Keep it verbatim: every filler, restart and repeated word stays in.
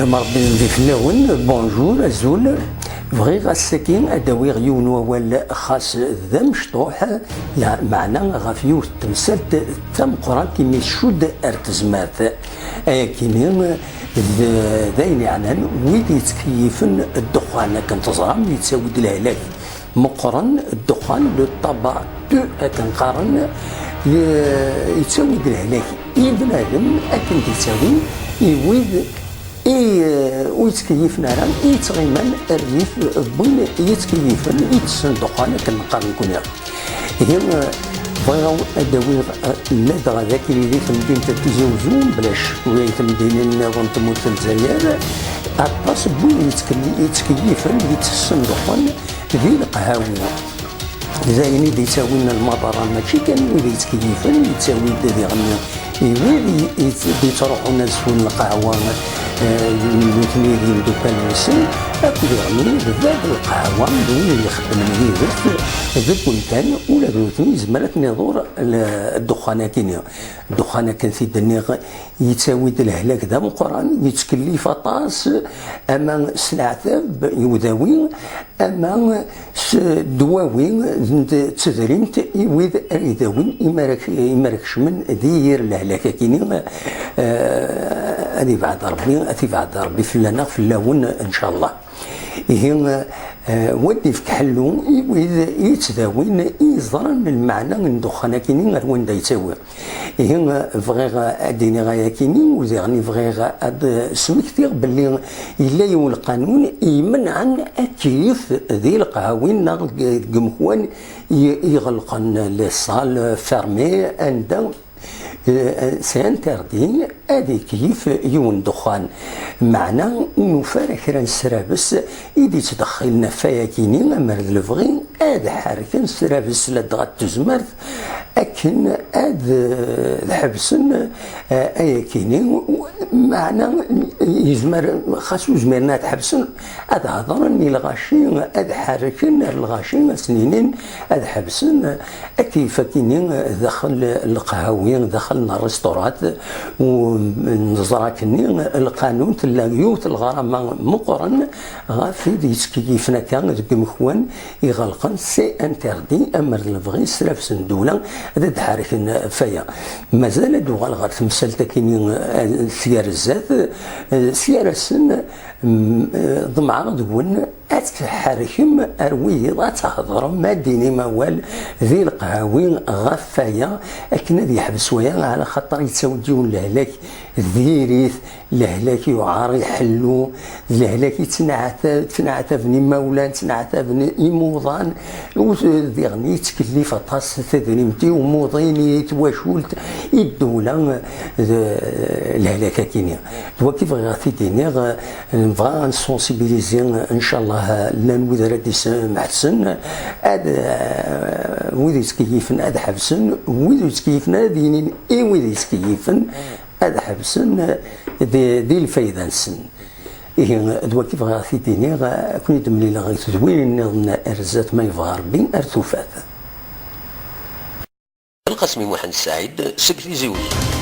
Mṛebbi di fell-awen. Bonjour, azul. Bɣiɣ ass-agi ad d-awiɣ yiwen wawal, xas d amecṭuḥ, la, meɛna ɣef yiwet n temsalt d tameqqrant imi tcudd ar tezmert. Ayakini d, d ayen yeɛnan wid yettkeyyfen ddexxan, akken teẓram yettawi-d lehlak meqqren ddexxan, le tabac, akken qqaren, ye-, yettawi-d lehlak i bnadem akken d-yettawi i wid i, eh, ur yettkeyyif ara, i yettɣiman rrif n win yettkeyyif, i itessen ddexxan akken neqqar nekkni. Ihi, eh, bɣiɣ ad d-awiɣ, eh, ladɣa d akken di temdint n Tizi Uzzu, bla ccek, i temdinin nniḍen n tmurt n Lezzayer, aṭas n wid yettkelli-, yettkeyyif, yettessen ddexxan di leqhawi. D ayen i d-yettawin lmaḍerra, mačči kan wid yettkeyyfen, yettawi-d diɣen i wid i, i d-yettruḥun ad swen lqahwa, eh, nutni d yimdukal-nsen, akk diɣen d bab lqahwa, d wid i ixeddmen yid-s deg umkan, ula d nutni yezmer ad ten-iḍur l-, ddexxan-akini. Ddexxan, akken t-id-nniɣ, yettawi-d lehlak d ameqqran, yettkellif aṭas, ama s leɛtab i udawi, ama s ddwawi d tedrimt i wid ara idawin imi ara k-, imi ara kecmen di yir lehlak-akini. Eh, ad ibɛed Rebbi, ad ibɛed Rebbi fell-aneɣ, fell-awen, ncallah. Ihi, eh, wa d-ifk ḥellu i wid i yettdawin, i yeẓran lmeɛna n ddexxan-akini ar wanda yettawi. Ihi, bɣiɣ ad d-iniɣ ayakini, u diɣen bɣiɣ ad smektiɣ belli yella yiwen lqanun imenɛen akeyyef di leqhawin neɣ deg, deg umekwan i, iɣelqen, les salles fermées, anda, eh, c'est interdit ad ikeyyef yiwen ddexxan. Meɛna ur nufi ara kra n srabes i d-yettdexxilen ɣef wayakini, amer d lebɣi ad ḥerken srabes ladɣa n tezmert akken ad, eh, ad ḥebsen, eh, ayakini. Meɛna yezmer, xas ur zmiren ad ḥebsen, ad hedren i lɣaci, ad ḥerken ar lɣaci, ad sen-inin ad ḥebsen akeyyef-akini daxel leqhawi, daxel n rrestaurat, u neẓra akkenni lqanun, tella yiwet lɣarama meqqren ɣef wid yettkeyyifen akka deg umekwan iɣelqen, c'est interdit, amer d lebɣi srabes n ddula ad d-ḥerken ɣef waya. Mazal ad d-uɣal ɣer temsalt-akini, eh, sya ar zdat, eh, sya ar assen, mm, eh, ḍemɛeɣ deg-wen ad tḥerkem ar wiyiḍ, ad thedrem, ad d-tinim awal di leqhawi ɣef waya, akken ad yeḥbes waya, ɛla xaṭer yettawi-d yiwen lehlak diri-t, lehlak yuɛer iḥellu, d lehlak yettneɛtab, ttneɛtaben imawlan, ttneɛtaben imuḍan, u diɣen yettkellif aṭas tadrimt i umuḍin, i twacult, i ddula, d lehlak-akini. D wagi bɣiɣ ad t-id-iniɣ, nebɣa ad nessensibiliser, ncallah, llan wid ara d-isemḥsen, ad, wid yettkeyyfen ad ḥebsen, wid ur yettkeyyfen ad inin i wid yettkeyyfen ad ḥebsen di, di lfayda-nsen. Ihi, d wagi bɣiɣ ad t-id-iniɣ, ad ken-id-mlileɣ i tedwilin nniḍen ar zdat ma yebɣa Rebbi ar tufat. Lqasmi Muḥend Saɛid seg Tizi Uzzu.